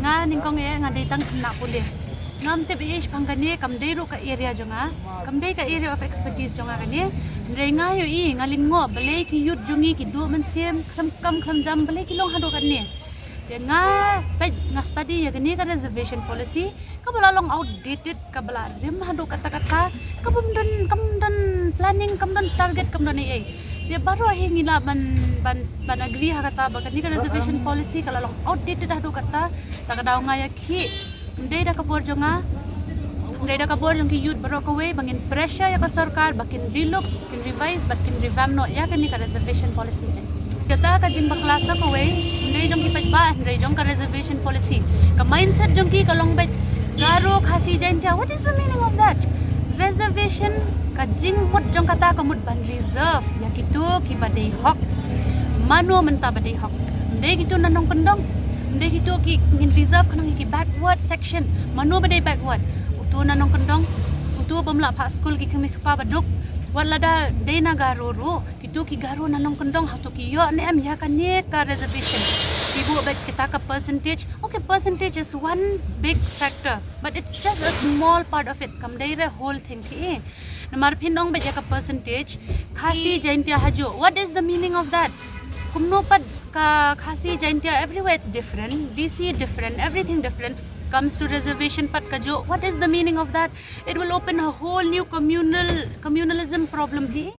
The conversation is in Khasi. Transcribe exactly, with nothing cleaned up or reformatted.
Nga nyngkong eh nga dei tang khynnah pule. Ngam tip ei shaphang kane, kam dei ruh ka area jong nga. Kam dei ka area of expertise jong nga kane. Hynrei nga ïohi, nga lyngngoh balei ki youth jong ngi ki duh mynsiem, khlem kam khlem jam, balei ki long haduh katne. Te nga peit, nga study ïa kane ka reservation policy, kaba la long outdated, kaba la rim haduh katta katta, kabym don, kam don planning, kam don target, kam don ei ei. Te baroh hi ngi lah ban, ban, ban agree ha kata ba kane ka reservation policy ka la long outdated haduh katta. Ta ka daw nga ïakhih, ym dei da ka bor jong nga, ym dei da ka bor jong ki youth baroh kawei, ba ngin pressure ïa ka sorkar ba kin relook, kin revise bad kin revamp noh ïa kane ka reservation policy. Kata ka jingbakla sa kawei, ym dei jong ki paidbah, ym dei jong ka reservation policy. Ka mindset jong ki ka long beit Garo, Khasi, Jaintia. What is the meaning of that? Reservation, ka jingmut jong kata ka mut ban reserve ïa kito kiba dei hok. Mano mynta ba dei hok? Ym dei kito na nongkyndong. Ym dei kito ki ngin reserve khnang ïa ki backward section. Mano ba dei backward? Uto na nongkyndong, uto bym lah phah skul, ki kmie kpa ba duk. Wat lada dei na Garo ruh, kito ki Garo na nongkyndong, hato ki ïoh ne em ïa kane ka reservation? Ki buh beit kita ka percentage. Okay, percentage is one big factor, but it's just a small part of it. Kam dei re whole thing hi. Namar phin ong beit ïa ka percentage, Khasi, Jaintia, Hajo. What is the meaning of that? Kumno pat ka Khasi, Jaintia, everywhere it's different. D C different, everything different. Comes to reservation pat ka jong, what is the meaning of that? It will open a whole new communal, communalism problem hi.